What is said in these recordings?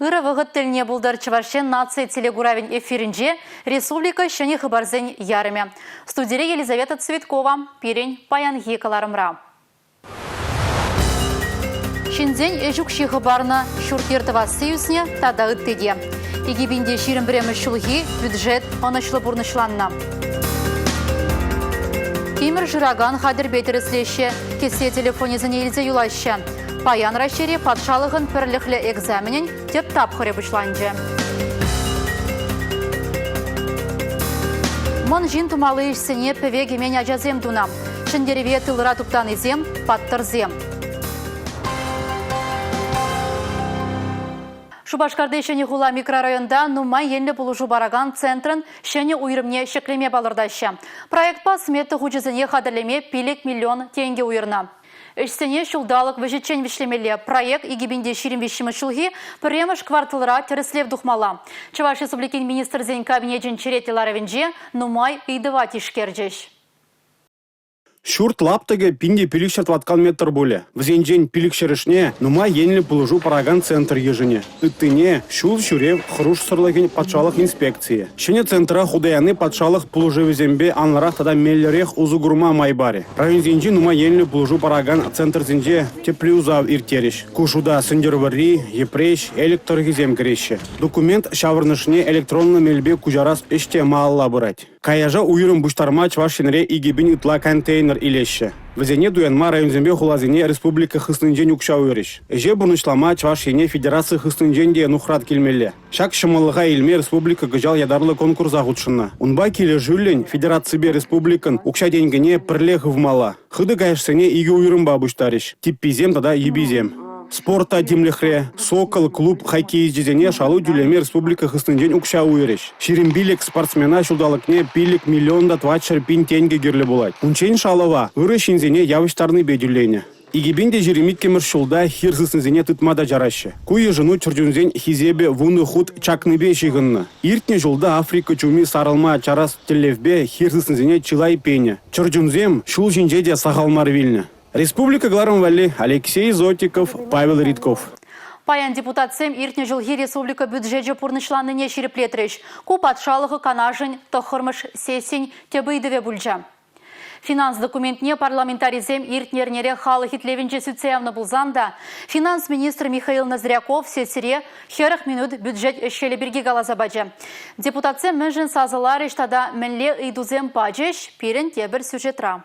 Ырӑ вӑхӑт тӗлне пултӑр Чӑваш Ен наци телекуравӗн эфирӗнче республика ҫӗнӗ хыпарсен ярӑмӗ. Студире Елизавета Цветкова пирӗн паянхи кӑларӑмра. Ҫынсен ӗҫ укҫи хӑпарнӑ, ҫурт-йӗр тӑвасси ӳснӗ тата ытти те. 2021 ҫулхи бюджет ӑнӑҫлӑ пурнӑҫланнӑ. Тимӗр шыракан хатӗрпе тӗрӗслеҫҫӗ, кӗсье телефонӗсене илсе юлаҫҫӗ. Паян Раҫҫейре патшалӑхӑн пӗрлӗхлӗ экзаменӗн тӗп тапхӑрӗ пуҫланчӗ. Мӑн ҫын тумалли ӗҫсене пӗве кӗмен ачасем тунӑ. Ҫӗнтерӗве тылра туптанисем, паттӑрсем. Шупашкарти Ҫӗнӗ хула микрорайонта нумай енлӗ пулӑшу паракан центрӑн ҫӗнӗ уйрӑмне ҫӗклеме палӑртаҫҫӗ. Проектпа смета хучӗсене хатӗрлеме 5 миллион тенкӗ уйӑрнӑ. Ӗҫсене ҫулталӑк вӗҫӗччен вӗҫлемелле. Проект 2023 ҫулхи пӗрремӗш кварталра тӗрӗслев тухмалла. Чӑваш Республикин Министрсен Кабинечӗн черетлӗ ларӑвӗнче нумай ыйтӑва тишкерчӗҫ. Ҫурт лаптӑкӗ 1500 тӑваткал метр пулӗ. Вӗсенчен пилӗкҫӗрӗшне нумай енлӗ пулӑшу паракан центр йышӑнӗ. Ыттине ҫул ҫӳрев хӑрушсӑрлӑхӗн патшалӑх инспекцийӗ. Ҫӗнӗ центра хута яни патшалӑх пулӑшӑвӗсемпе анлӑрах тата меллӗрех усӑ курма май парӗ. Районсенчи нумай енлӗ пулӑшу паракан центрсенче тӗплӗ юсав ирттерӗҫ. Ку шута Сӗнтӗрвӑрри, Йӗпреҫ, Элӗк тӑрӑхӗсем кӗреҫҫӗ. Документ ҫаврӑнӑшне электронлӑ мелпе куҫарас ӗҫ те малалла пырать. Каяша уйрӑм пуҫтарма Чӑваш Енре 2000 ытла контейнер илеҫҫӗ. Вӗсене туянма районсемпе хуласене республика хыснинчен укҫа уйӑрӗҫ. Ӗҫе пурнӑҫлама Чӑваш Ене федераци хыснинчен те нухрат килмелле. Ҫак ҫӑмӑллӑха илме республика кӑҫал ятарлӑ конкурса хутшӑннӑ. Унпа килӗшӳллӗн федераципе республикӑн укҫа-тенкӗне пӗрле хывмалла. Хытӑ каяшсене икӗ уйрӑмпа пуҫтарӗҫ: типписем тата йӗписем. Спорт та тимлӗхре. «Сокол» клуб хоккеисчӗсене шалу тӳлеме республика хыснинчен укҫа уйӑрӗҫ. 25 спортсмена ҫулталӑкне 5 миллион та 400 пин тенкӗ кирлӗ пулать. Унччен шалӑва ырӑ ҫынсене явӑҫтарнипе тӳленӗ. 2022-мӗш ҫулта хир сыснисене тытма та чараҫҫӗ. Ку йышӑну чӗрчунсен хисепӗ вунӑ хут чакнипе ҫыхӑннӑ. Иртнӗ ҫулта Африка чуми сарӑлма чарас тӗллевпе хир сыснисене чылай пенӗ. Чӗрчунсем ҫул ҫинче те сахал мар вилнӗ. Республика кӑларӑм валли Алексей Зотиков, Павел Ритков. Паян депутатсем иртнӗ ҫулхи республика бюджечӗ пурнӑҫланнине ҫирӗплетрӗҫ. Ку патшалӑх Канашӗн тӑххӑрмӗш сессин тӗп ыйтӑвӗ пулчӗ. Финанс документне парламентарисем иртнӗ эрнере халӑх итлевӗнче сӳтсе явнӑ пулсан та финанс министрӗ Михаил Ноздряков сессире 40 минут бюджет ӗҫ-хӗлӗ пирки каласа пачӗ. Депутатсем мӗншӗн сасӑларӗҫ тата мӗнле ыйтусем пачӗҫ пирӗн тепӗр сюжетра.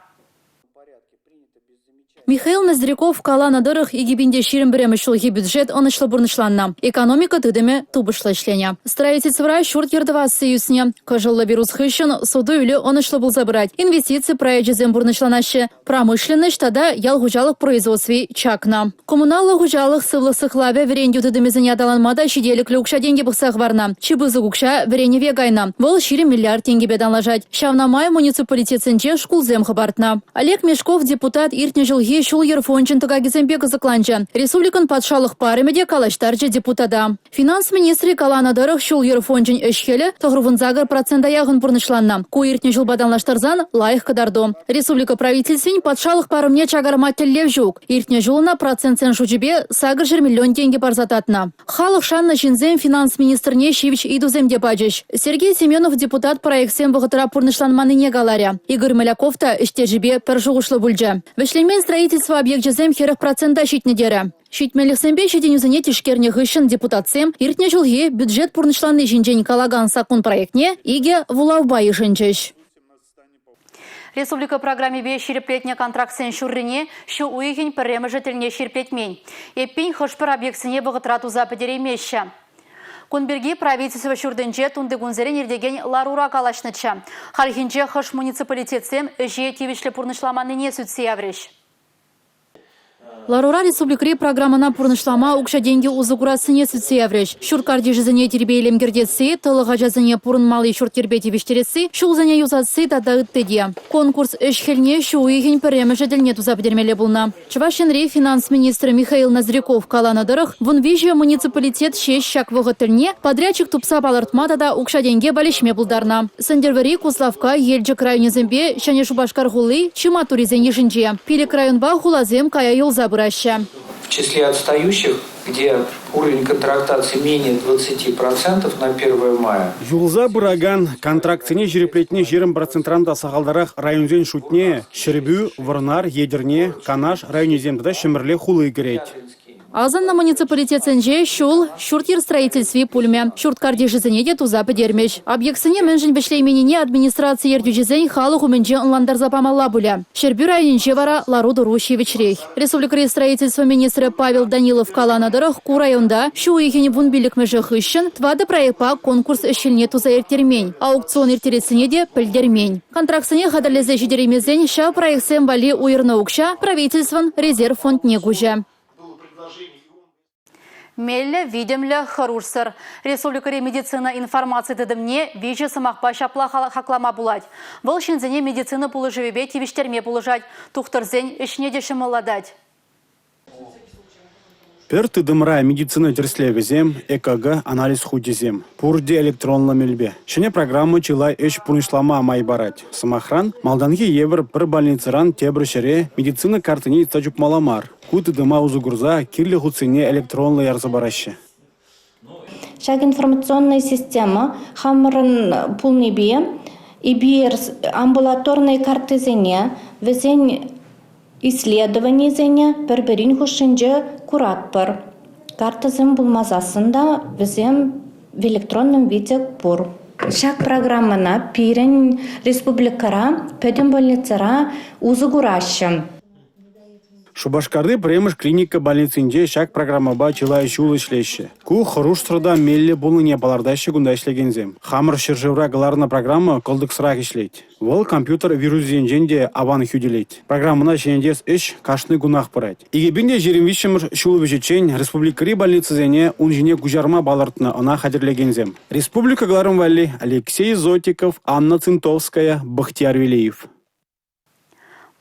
Михаил Ноздряков каланӑ тӑрӑх, 2021 ҫулхи бюджет ӑнӑҫлӑ пурнӑҫланнӑ. Экономика тытӑмӗ тупӑшлӑ ӗҫленӗ. Строительствӑра ҫурт-йӗр тӑвасси ӳснӗ. Кӑшӑллӑ вирус хыҫҫӑн суту-илӳ ӑнӑҫлӑ пулса пырать. Инвестици проекчӗсем пурнӑҫланаҫҫӗ. Промышленноҫ тата ял хуҫалӑх производстви чакнӑ. Коммуналлӑ хуҫалӑх, сывлӑх сыхлавӗ, вӗрентӳ тытӑмӗсене аталанма та ҫителӗклӗ укҫа-тенкӗ пӑхса хӑварнӑ. Чи пысӑк укҫа вӗренӗве кайнӑ. Вӑл 20 миллиард тенкӗпе танлашать. Ҫавна май муниципалитетсенче шкулсем хӑпартнӑ. Олег Мешков депутат иртнӗ ҫулхи ҫул-йӗр фончӗн тӑкакӗсемпе кӑсӑкланчӗ. Республикӑн патшалӑх парӑмӗ те калаҫтарчӗ депутата. Финанс министрӗ каланӑ тӑрӑх, ҫул-йӗр фончӗн ӗҫ-хӗлӗ 98 процента яхӑн пурнӑҫланнӑ. Ку иртнӗ ҫулпа танлаштарсан лайӑх кӑтарту. Республика правительствин патшалӑх парӑмне чакарма тӗллев ҫук. Иртнӗ ҫул ӑна процентсен шучӗпе 800 миллион тенкӗ парса татнӑ. Халӑх шаннӑ ҫынсем финанс министрне ҫивӗч ыйтусем те пачӗҫ. Сергей Семенов депутат проектсем вӑхӑтра пурнӑҫланманнине каларӗ. Игорь Моляков та ӗҫтешӗпе пӗр шухӑшлӑ пулчӗ. Вӗҫленмен строительство объекчӗсем 40 процента ҫитнӗ терӗ. Ҫитменлӗхсемпе ҫитӗнӳсене тишкернӗ хыҫҫӑн депутатсем иртнӗ ҫулхи бюджет пурнӑҫланни ҫинчен калакан саккун проектне икӗ вулавпа йышӑнчӗҫ. Республика программипе ҫирӗплетнӗ контрактсен ҫуррине ҫу уйӑхӗн пӗрремӗшӗ тӗлне ҫирӗплетмен. Эппин, хӑш-пӗр объектсене вӑхӑтра туса пӗтереймеҫҫӗ. Кун пирки правительство ҫуртӗнче тунтикунсерен иртекен ларура калаҫнӑччӗ. Хальхинче хӑш муниципалитетсем ӗҫе тивӗҫлӗ пурнӑҫламаннине сӳтсе яврӗҫ. Ларура республикӑри программӑна пурнӑҫлама укҫа-тенкӗ усӑ курассине сӳтсе яврӗҫ. Ҫурт картишӗсене тирпей-илем кӗртесси, тӑлӑх ачасене пурӑнмалли ҫурт-йӗрпе тивӗҫтересси, ҫулсене юсасси тата ытти те. Конкурс ӗҫ-хӗлне ҫу уйӑхӗн пӗрремӗшӗ тӗлне туса пӗтермелле пулнӑ. Чӑваш Енри финанс министрӗ Михаил Ноздряков каланӑ тӑрӑх, 13 муниципалитет ҫеҫ ҫак вӑхӑт тӗлне подрядчик тупса палӑртма тата укҫа-тенке валеҫме пултарнӑ. Сӗнтӗрвӑрри, Куславкка, Елчӗк районӗсемпе Ҫӗнӗ Шупашкар хули чи маттуррисен йышӗнче. Пилӗк районпа хуласем кая юлса пыраҫҫӗ. числе отстающих, где уровень контрактации менее 20% на 1 мая. Юлса пыракан контрактсене ҫирӗплетни 20 процентран та сахалтарах районсен шутне Ҫӗрпӳ, Вӑрнар, Етӗрне, Канаш районӗсем тата Ҫӗмӗрле хули кӗрет. Асӑннӑ муниципалитетсенче ҫул, ҫурт-йӗр строительстви пулмӗ. Ҫурт картишӗсене те туса пӗтермӗҫ. Объектсене мӗншӗн вӗҫлейменнине администраци ертӳҫисен халӑх умӗнче ӑнлантарса памалла пулӗ. Ҫӗрпӳ районӗнче вара лару-тӑру ҫивӗчрех. Республикӑри строительство министрӗ Павел Данилов каланӑ тӑрӑх, ку районта ҫу уйӑхӗн 15-мӗшӗ хыҫҫӑн тӑватӑ проектпа конкурс ӗҫ-хӗлне туса ирттермен, аукцион ирттерессине те пӗлтермен. Контрактсене хатӗрлесе ҫитереймесен ҫав проектсем валли уйӑрнӑ укҫа правительствӑн резерв фондне куҫӗ. Меллӗ, витӗмлӗ, хӑрушсӑр. Республикӑри медицина информаци тытӑмне виҫӗ сӑмахпа ҫапла хаклама пулать. Вӑл ҫынсене медицина пулӑшӑвӗпе тивӗҫтерме пулӑшать, тухтӑрсен ӗҫне те ҫӑмӑллатать. Пӗр тытӑмра медицина тӗрӗслевӗсем, ЭКГ, анализ хучӗсем. Пурте электронлӑ мелпе. Ҫӗнӗ программа чылай ӗҫ пурнӑҫлама май парать. Сӑмахран, малтанхи евӗр пӗр больницӑран тепӗр ҫӗре медицина карттине йӑтса чупмалла мар. Ку тытӑма усӑ курса кирлӗ хутсене электронлӑ ярса параҫҫӗ. Ҫак информационнӑй система хамӑрӑн пулнипе эпир амбулаторнӑй карттисене, вӗсен исследованисене пӗр-пӗрин хушшинче куратпӑр. Карттӑсем пулмасассӑн та вӗсем в электронном виде пур. Ҫак программӑна пирӗн республикӑра пӗтӗм больницӑра усӑ кураҫҫӗ. Шупашкарти пӗрремӗш клиника больницинче ҫак программӑпа чылай ҫул ӗҫлеҫҫӗ. Ку хӑрушсӑр та меллӗ пулнине палӑртаҫҫӗ кунта ӗҫлекенсем. Хамӑр ҫӗршывра кӑларнӑ программа кӑлтӑксӑрах ӗҫлет. Вӑл компьютер вирусӗсенчен те аван хӳтӗлет. Программӑна ҫӗнетес ӗҫ кашни кунах пырать. 2023-мӗш ҫул вӗҫӗччен республикӑри больницӑсене ун ҫине куҫарма палӑртнӑ ӑна хатӗрлекенсем. Республика кӑларӑм валли Алексей Зотиков, Анна Цинтовская, Бахтияр Велиев.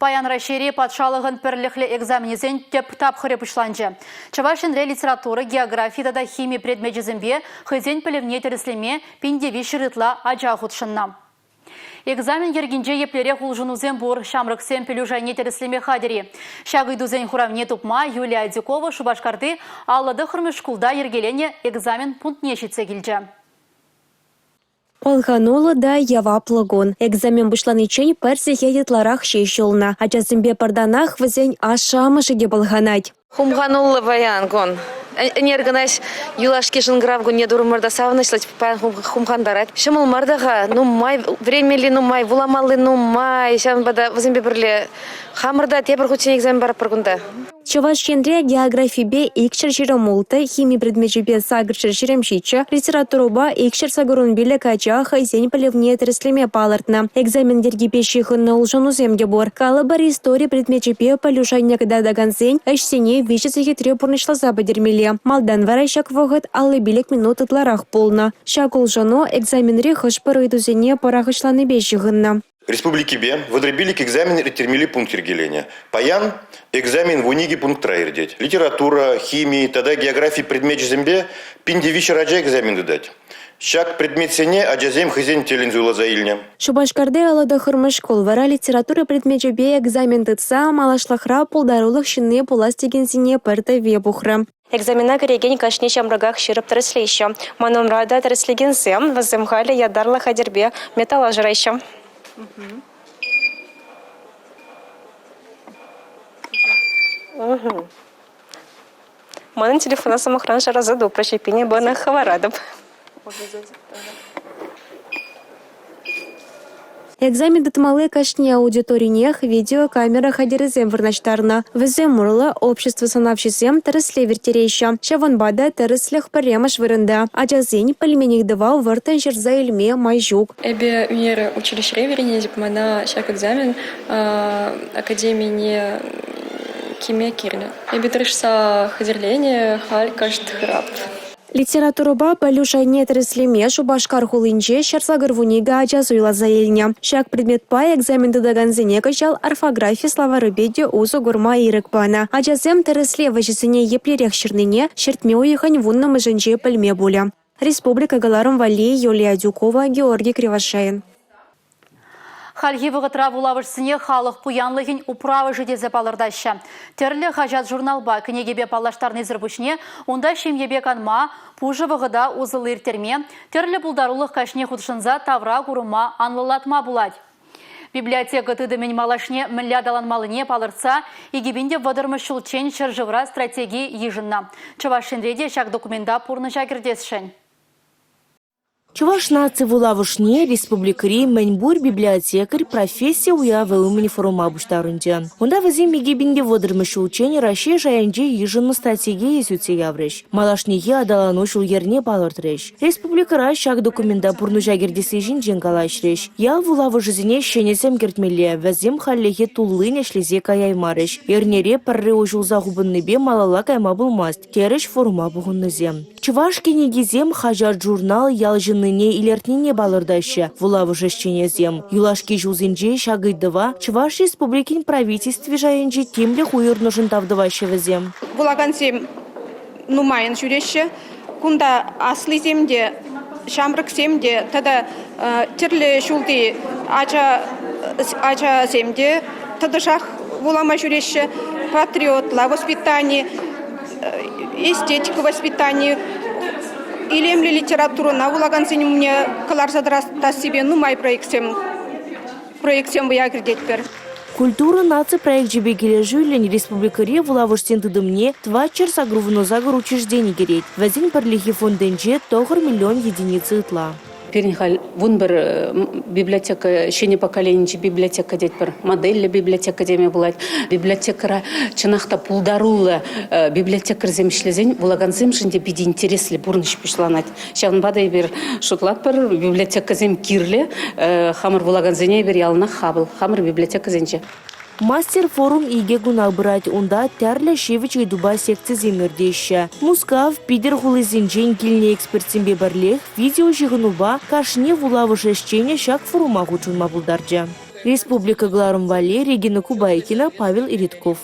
Паян Раҫҫейре патшалӑхӑн пӗрлӗхлӗ экзаменӗсен тӗп тапхӑрӗ пуҫланчӗ. Чӑваш Енре литература, географи тата хими предмечӗсемпе хӑйсен пӗлӗвне тӗрӗслеме 1300 ытла ача хутшӑннӑ. Экзамен йӗркинче еплерех улшӑнусем пур, ҫамрӑксем пӗлӳ шайне тӗрӗслеме хатӗр-и? Ҫак ыйтусен хуравне тупма Юлия Адюкова Шупашкарти 59-мӗш шкулта йӗркеленӗ экзамен пунктне ҫитсе килчӗ. Пӑлхануллӑ та яваплӑ кун. Экзамен пуҫланиччен пӗр сехет ытларах ҫеҫ юлнӑ. Ачасемпе пӗр танах вӗсен ашшӗ-амӑшӗ те пӑлханать. Хумхануллӑ паян кун. Ӗнер кӑна юлашки шӑнкӑрав кунне турӑмӑр та савӑнӑҫлӑ паян хумхантарать. Ҫӑмӑл мар та-ха, нумай вӗренмелли нумай, вуламалли нумай. Ҫавӑнпа та вӗсемпе пӗрле хамӑр та тепӗр хутчен экзамен паратпӑр кунта. Чӑваш Енре географипе 226, хими предмечӗпе 827, литературӑпа 285 ача хӑйсен пӗлӗвне тӗрӗслеме палӑртнӑ. Экзамен йӗркипе ҫыхӑннӑ улшӑнусем те пур. Калӑпӑр, истори предмечӗпе пӗлӳ шайне кӑтартакансен ӗҫсене 3 сехетре пурнӑҫласа пӗтермелле. Малтан вара ҫак вӑхӑт 55 минут ытларах пулнӑ. Ҫак улшӑну экзаменри хӑш-пӗр ыйтусене пӑрахӑҫланипе ҫыхӑннӑ. Республикипе 35 экзамен ирттермелли пункт йӗркеленӗ. Паян экзамен 12 пунктра иртет. Литература, хими тата географи предмечӗсемпе 1300 ача экзамен тытать. Ҫак предметсене ачасем хӑйсен тӗллӗн суйласа илнӗ. Шупашкарти 59-мӗш шкул вара литература предмечӗпе экзамен тытса малашлӑхра пултарулӑх ҫынни пулас текенсене пӗр тӗвве пухрӗ. Экзамена кӗрекен кашни ҫамрӑках ҫирӗп тӗрӗслеҫҫӗ. Ман умра та тӗрӗслекенсем, вӗсем халӗ ятарлӑ хатӗрпе металла шыраҫҫӗ. Манӑн телефона сӑмахран шыраса тупрӗҫ, эппин эпӗ ӑна хӑваратӑп. Экзамен тытмалли кашни аудиторинех видеокамера хатӗрӗсем вырнаҫтарнӑ. Вӗсем урлӑ общество сӑнавҫисем тӗрӗслев ирттереҫҫӗ. Ҫавӑнпа та тӗрӗслӗх пӗрремӗш вырӑнта. Ачасен пӗлмен ыйтӑва вӑрттӑн ҫырса илме май ҫук. Эпӗ ӳнер училищӗре вӗренетӗп. Мана ҫак экзамен академине кӗме кирлӗ. Эпӗ тӑрӑшса хатӗрленӗ, халь кӑшт хӑрап. Литературӑпа пӗлӳ шайне тӗрӗслеме Шупашкар хулинче 182 ача суйласа илнӗ. Ҫак предметпа экзамен тытакансене кӑҫал орфографи словарӗпе те усӑ курма ирӗк панӑ. Ачасем тӗрӗслев ӗҫӗсене еплерех ҫырнине ҫӗртме уйӑхӗн 10-мӗшӗнче пӗлме пулӗ. Республика кӑларӑм валли Юлия Адюкова, Георгий Кривошеин. Хальхи вӑхӑтра вулавӑшсене халӑх пуянлӑхӗн управӑшӗ тесе палӑртаҫҫӗ. Тӗрлӗ хаҫат-журналпа, кӗнекепе паллаштарнисӗр пуҫне унта ҫемьепе канма, пушӑ вӑхӑта усӑллӑ ирттерме, тӗрлӗ пултарулӑх каҫне хутшӑнса тавра курӑма анлӑлатма пулать. Библиотека тытӑмӗн малашне мӗнле аталанмаллине палӑртса 2030-мӗш ҫулччен ҫӗршывра стратеги йышӑннӑ. Чӑваш Енре те ҫак документа пурнӑҫа кӗртесшӗн. Чӑваш наци вулавӑшне республикӑри мӗн пур библиотекарь професси уявӗ умӗн форума пуҫтарӑнчӗ. Унта вӗсем 2030-мӗш ҫулччен Раҫҫей шайӗнче йышӑннӑ стратегие сӳтсе яврӗҫ, малашнехи аталану ҫул-йӗрне палӑртрӗҫ. Республикӑра ҫак документа пурнӑҫа кӗртесси ҫинчен калаҫрӗҫ. Ял вулавӑшӗсене ҫӗнӗ сӗм кӗртмелле, вӗсем хальлӗхе туллин ӗҫлесе каяймарӗҫ. Эрнере пӗрре уҫӑлса хупӑннипе малалла кайма пулмасть, терӗҫ форума пухӑннисем. Чӑваш кӗнекисем хаҫат-журнал ял ҫыннине илӗртнине палӑртаҫҫӗ вулавӑш ӗҫченӗсем. Юлашки ҫулсенче ҫак ыйтӑва Чӑваш Республикин Правительстви шайӗнче тимлӗх уйӑрнӑшӑн тав тӑваҫҫӗ вӗсем. Вулакансем нумайӑн ҫӳреҫҫӗ. Кунта аслисем те, ҫамрӑксем те тата тӗрлӗ ҫулти ачасем те тӑтӑшах вулама ҫӳреҫҫӗ. Патриотла воспитани эстетика воспитани, илемлӗ литературӑна вулакансен умне кӑларса тӑратассипе нумай проектсем проектсем вӑя кӗртетпӗр. Культура наци проекчӗпе килӗшӳллӗн республикӑри вулавӑшсен тытӑмне 488 учреждени кӗрет. Вӗсен пӗрлехи фондӗнче 9 миллион единица ытла. Пирӗн халь 11 библиотека, ҫӗнӗ поколенинчи библиотека тетпӗр, модельлӗ библиотека теме пулать. Библиотекӑра чӑнах та пултаруллӑ библиотекарьсем ӗҫлесен вулакансемшӗн те питӗ интереслӗ пурнӑҫ пуҫланать. Ҫавӑнпа та эпир шутлатпӑр, библиотекӑсем кирлӗ, хамӑр вулакансене эпир яланах хапӑл, хамӑр библиотекӑсенче. Мастер-форум икӗ куна пырать. Унта тӗрлӗ ҫивӗч ыйтупа секцисем иртеҫҫӗ. Мускав, Питӗр хулисенчен килнӗ экспертсемпе пӗрлех видеоҫыхӑнупа кашни вулавӑш ӗҫченӗ ҫак форума хутшӑнма пултарчӗ. Республика кӑларӑм валли Регина Кубайкина, Павел Иритков.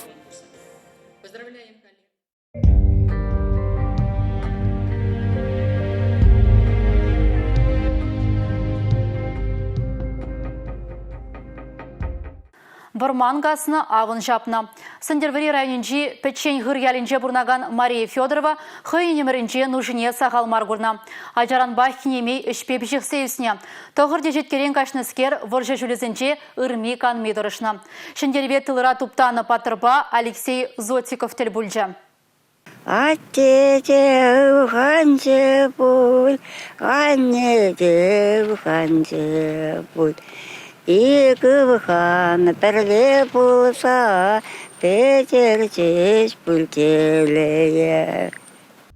Вӑрман каснӑ, авӑн ҫапнӑ. Сӗнтӗрвӑрри районӗнчи Пӗччен Хыр ялӗнче пурӑнакан Мария Федорова хӑйӗн ӗмӗрӗнче нушине сахал мар курнӑ. Ачаранпах кинемей ӗҫпе пиҫӗхсе ӳснӗ. Тӑхӑр теҫеткерен каҫнӑскер вӑрҫӑ ҫулӗсенче ырми-канми тӑрӑшнӑ. Ҫӗнтерӗве тылра туптанӑ паттӑрпа Алексей Зотиков тӗл пулчӗ. Атте те ывханчӗ пуль, анне те ывханчӗ пуль. Ик ывхан пӗрле пулса пӗтерчӗҫ пуль телее.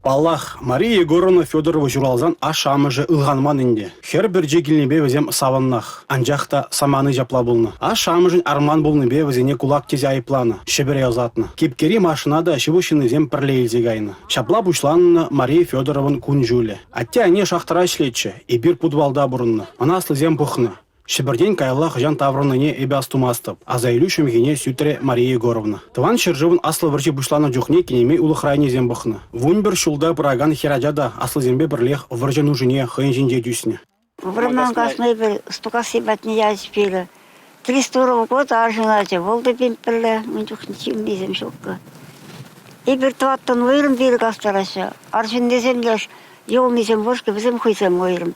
Паллах, Мария Егоровна Федорова ҫуралсан ашшӗ-амӑшӗ ылханман ӗнтӗ. Хӗр пӗрчи килнипе вӗсем савӑннах. Анчах та самани ҫапла пулнӑ. Ашшӗ-амӑшӗн арман пулнипе вӗсене кулак тесе айӑпланӑ, Ҫӗпӗре ӑсатнӑ. Кипкери Машӑна та ҫывӑх ҫыннисем пӗрле илсе кайнӑ. Ҫапла пуҫланнӑ Мария Федоровӑн кун-ҫулӗ. Атте-анне шахтӑра ӗҫлетчӗ, эпир путвалта пурӑннӑ. Ӑна аслисем пӑхнӑ. Ҫӗпӗртен каялла хӑҫан таврӑннине эпӗ астумастӑп, аса илӳ ҫӑмхине сӳтрӗ Мария Егоровна. Тӑван ҫӗршывӑн Аслӑ вӑрҫи пуҫланнӑ чухне кинемей улӑхра ӗнесем пӑхнӑ. 11 ҫулта пыракан хӗрача та аслисемпе пӗрлех вӑрҫӑ нушине хӑйӗн ҫинче тӳснӗ. Вӑрман касни пӗр Стукасси патне ячӗ пире. Тристуров год арҫын ача, вӑл та пин пӗрле ун чухне ҫыннисем ҫуккӑ. Эпир тӑваттӑн уйрӑм пире кастараҫҫӗ. Арҫыннисем леш юлнисем вӑшкӑ, вӗсем хӑйсем уйрӑм.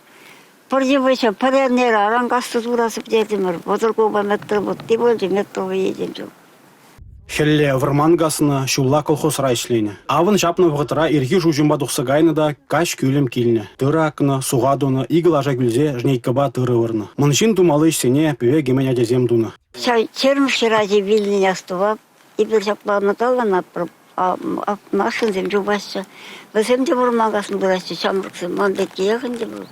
Пӗр йывӑҫа пӗр эрнере аран касса тураса пӗтертӗмӗр. 30 кубометр вутти пулчӗ, метр йӗтем ҫук. Хӗлле вӑрман каснӑ, ҫулла колхозра ӗҫленӗ. Авӑн ҫапнӑ вӑхӑтра ирхи шуҫӑмпа тухса кайнӑ та каҫ кӳлӗм килнӗ. Тырӑ акнӑ, суха тунӑ, икӗ лаша кӳлсе жнейкӑпа тырӑ вырнӑ. Мӑн ҫын тумалли ӗҫсене пӗве кӗмен ачасем тунӑ. Ҫав чермӗш хӗрачи вилнине астӑвап. Эпир ҫапла ӑнкаланатпӑр. Машинсем чупаҫҫӗ. Вӗсем те вӑрман касма пыраҫҫӗ, ҫамрӑксем. Ман пеккиех ӗнтӗ вӑл.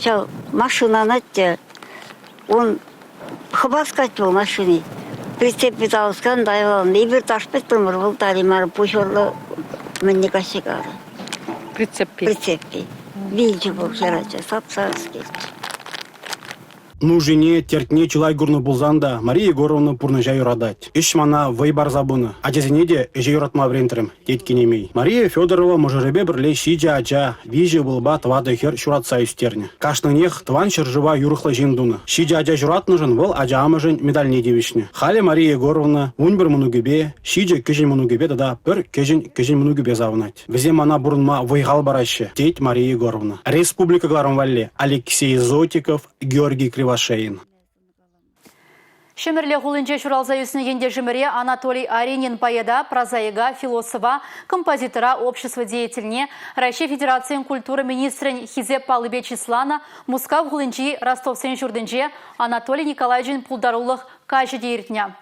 Ҫав машинана те ун хӑпаскать вӑл машини. Прицепе тавӑскан тайӑлан. Эпир таш пӗтрӗмӗр, вӑл тари мар пуҫ урлӑ мӗнне каҫҫи карӗ. Прицеппи. Прицеппи. Вилчӗ вӑл хӗрача, сап-сарӑскерччӗ. Нушине, тертне чылай курнӑ пулсан та Мария Егоровна пурнӑҫа юратать. Ӗҫ мана вӑй парса пынӑ. Ачасене те ӗҫе юратма вӗрентрӗм, тет кинемей. Мария Федорова мӑшӑрӗпе пӗрле ҫичӗ ача, виҫӗ ывӑлпа тӑватӑ хӗр ҫуратса ӳстернӗ. Кашнинех тӑван ҫӗршыва юрӑхлӑ ҫын тунӑ. Ҫичӗ ача ҫуратнӑшӑн вӑл ача амӑшӗн медальне тивӗҫнӗ. Халӗ Мария Егоровна 11 мӑнукӗпе, ҫичӗ кӗҫӗн мӑнукӗпе тата пӗр кӗҫӗн кӗҫӗн мӑнукӗпе савӑнать. Вӗсем мана пурӑнма вӑй-хал параҫҫӗ, тет Мария Егоровна. Республика кӑларӑм валли Алексей Зотиков, Георгий Кривошеин. Ҫӗмӗрле хулинче ҫуралса ӳснӗ ентешӗмӗре Анатолий Аринин поэта, прозаика, философа, композитора, общество деятельне, Раҫҫей Федерацийӗн культура министрӗн Хисеп паллипе чысланӑ Мускав хулинчи Ростовсен ҫуртӗнче Анатолий Николаевичӑн пултарулӑх каҫӗ те иртнӗ.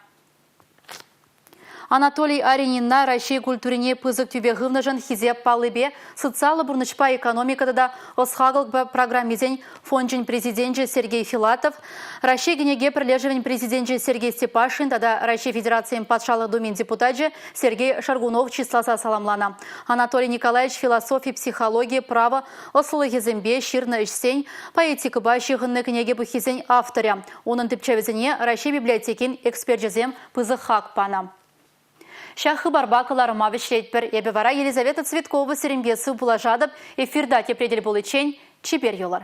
Анатолий Аринина Раҫҫей культурине пысӑк тӳпе хывнӑшӑн хисеп паллипе социаллӑ пурнӑҫпа экономика тата ӑс-хакӑл программисен фончӗн президенчӗ Сергей Филатов, Раҫҫей кӗнеке пӗрлешӗвӗн президенчӗ Сергей Степашин тата Раҫҫей Федерацийӗн Патшалӑх Думин депутачӗ Сергей Шаргунов чысласа саламланӑ. Анатолий Николаевич философи, психологи, право ӑслӑлӑхӗсемпе ҫырнӑ ӗҫсен, поэтикӑпа ҫыхӑннӑ кӗнеке пуххисен авторӗ. Унӑн тӗпчевӗсене Раҫҫей библиотекин эксперчӗсем пысӑк хак панӑ. Ҫак хыпарпа кӑларӑма вӗҫлетпӗр. Эпӗ вара Елизавета Цветкова сирӗнпе сыв пулашатӑп. Эфирта тепре тӗл пуличчен чипер юлӑр.